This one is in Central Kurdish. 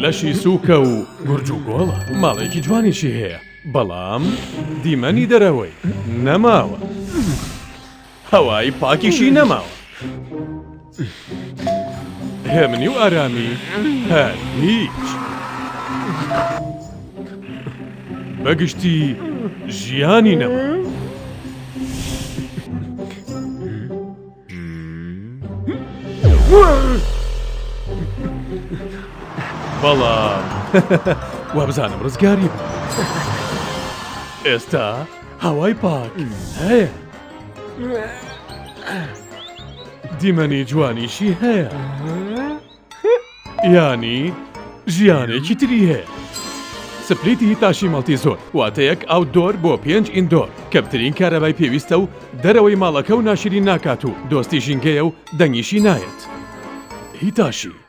لەشی سووکە و گورج و گۆڵە. ماڵێکی جوانیشی هەیە، بەڵام دیمەنی دەرەوەی نەماوە. هەوای پاکیشی نەماوە. هێمنی و ئارامی هەر هیچ. بەگشتی ژیانی نەما. بەڵام وابزانم ڕزگاری بوو. ئێستا هەوای پاک هەیە. دیمەنی جوانیشی هەیە. یانی ژیانێکی تری هەیە. سپلیتی هیتاشی مەڵتی زۆر واتە یەک outdoor بۆ پێنج indoor کەمترین کارەبای پێویستە و دەرەوەی ماڵەکە و ناشرین ناکات و دۆستی ژینگەیە و دەنگیشی نایەت. هیتاشی.